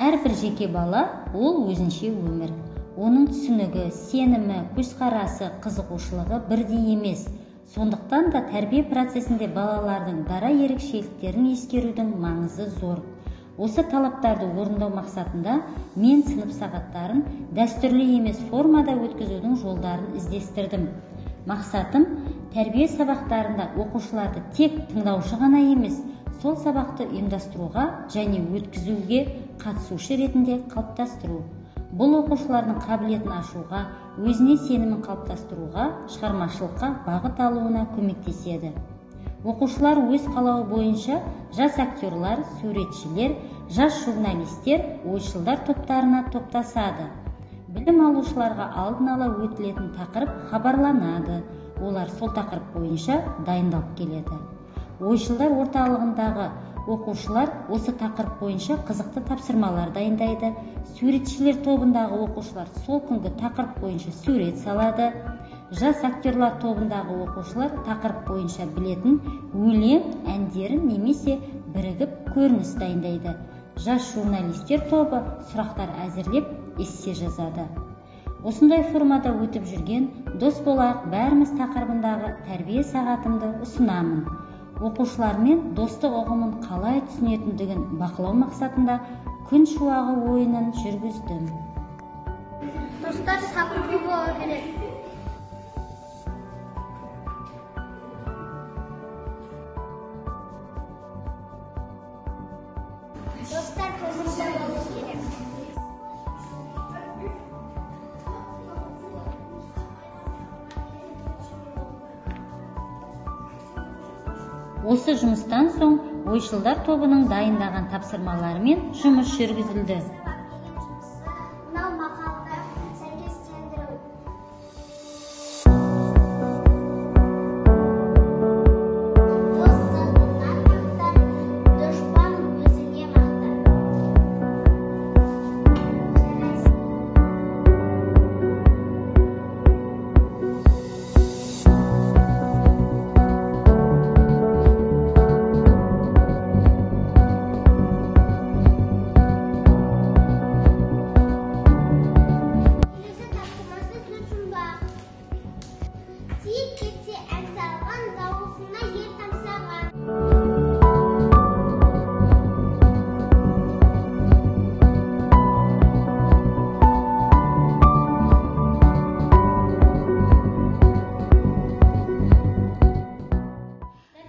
Әрбір жеке бала ол өзінше өмір. Оның түсінігі, сенімі, көзқарасы, қызығушылығы бірдей емес. Сондықтан да тәрбие процесінде балалардың дара ерекшеліктерін ескерудің маңызы зор. Осы талаптарды орындау мақсатында мен сынып сағаттарын дәстүрлі емес формада өткізудің жолдарын іздестірдім. Мақсатым тәрбие сабақтарында оқушыларды тек тыңдаушы ғана емес, сол сабақты ұйымдастыруға және өткізуге қатысушы ретінде қалыптастыру. Бұл оқушылардың қабілетін ашуға, өзіне сенімін қалыптастыруға, шығармашылыққа бағыт алуына көмектеседі. Оқушылар өз қалауы бойынша жас актерлар, суретшілер, жас журналистер, ойшылдар топтарына топтасады. Білім алушыларға алдын ала өтілетін тақырып хабарланады. Олар сол тақырып бойынша дайындалып келеді. Ойшылдар орталығындағы оқушылар осы тақырып бойынша қызықты тапсырмалар дайындайды. Суретшілер тобындағы оқушылар сол күнгі тақырып бойынша сурет салады. Жас актерлар тобындағы оқушылар тақырып бойынша білетін өлең, әндерін немесе бірігіп көрініс дайындайды. Жас журналистер тобы сұрақтар әзірлеп, эссе жазады. Осындай формада өтіп жүрген «Дос болайық бәріміз» тақырыбындағы тәрбие сағатымды ұсынамын. Оқушылармен достық ұғымын қалай түсінетіндігін бақылау мақсатында күн шуағы ойынын жүргіздім. Достар сабырлы болу керек. Достар төзімді болу керек. Осы жұмыстан соң ойшылдар тобының дайындаған тапсырмаларымен жұмыс жүргізілді. Мынау мақалды сәйкестендіру. Дос сыртынан мақтар, дұшпан өзіне мақтар. Келесі тапсырмасы сөз жұмбақ. Тиіп кетсе ән салған, дауысына ер тамсаған.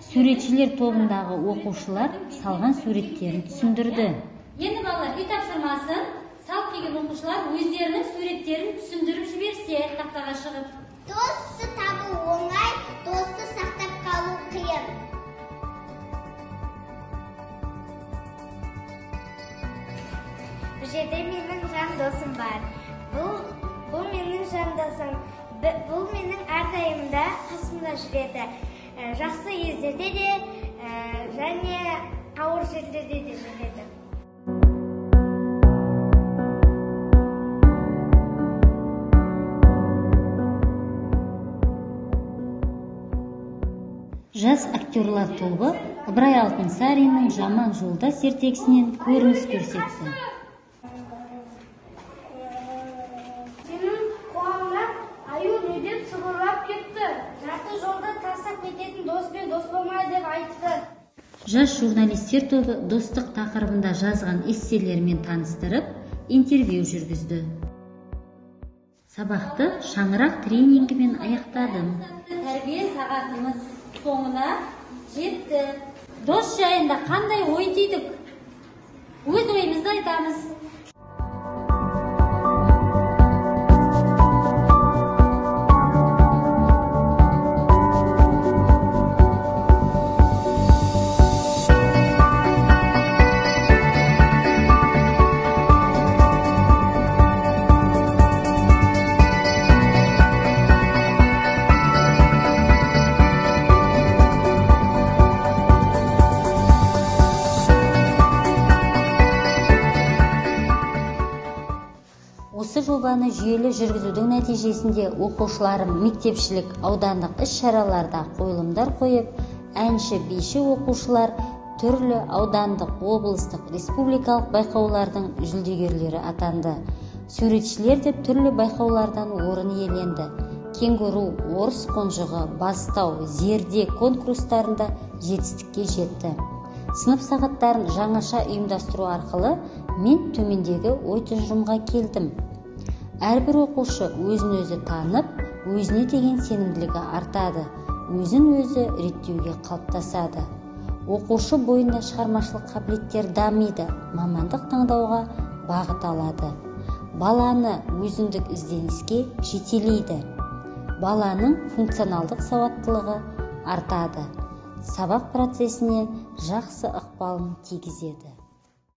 Суретшілер тобындағы оқушылар салған суреттерін түсіндірді. Енді балалар, үй тапсырмасын салып келген оқушылар өздерінің суреттерін түсіндіріп жіберсе, тақтаға шығып. Досты табу оңай, досты сақтап қалу қиын. Бұл жерде менің жан досым бар. Бұл менің жан досым. Бұл менің әрдайымда қасымда жүреді. Жақсы кездерде де, және ауыр жерлерде де жүреді. Жас актерлар тобы Ыбырай Алтынсариннің «Жаман жолдас» ертегісінен көрініс көрсетті. Сенің құлағыңа аю не деп сыбырлап кетті? Жарты жолда тастап кететін доспен дос болма деп айтты. Жас журналистер тобы достық тақырыбында жазған эсселерімен таныстырып, интервью жүргізді. Сабақты шаңырақ тренингімен аяқтадым. Тәрбие сағатымыз соңына жетті. Дос жайында қандай ой түйдік? Өз ойымызды айтамыз. Осы жобаны жүйелі жүргізудің нәтижесінде оқушыларым мектепшілік аудандық іс-шараларда қойылымдар қойып, әнші, биші оқушылар Түрлі аудандық, облыстық, республикалық байқаулардың жүлдегерлері атанды. Суретшілер деп түрлі байқаулардан орын иеленді. Кенгуру, орыс қонжығы, Бастау, Зерде конкурстарында жетістікке жетті. Сынып сағаттарын жаңаша ұйымдастыру арқылы мен төмендегі ой тұжырымға келдім. Әрбір оқушы өзін өзі танып, өзіне деген сенімділігі артады, өзін өзі реттеуге қалыптасады. Оқушы бойында шығармашылық қабілеттер дамиды, мамандық таңдауға бағыт алады. Баланы өзіндік ізденіске жетелейді. Баланың функционалдық сауаттылығы артады. Сабақ процесіне жақсы ықпалын тигізеді.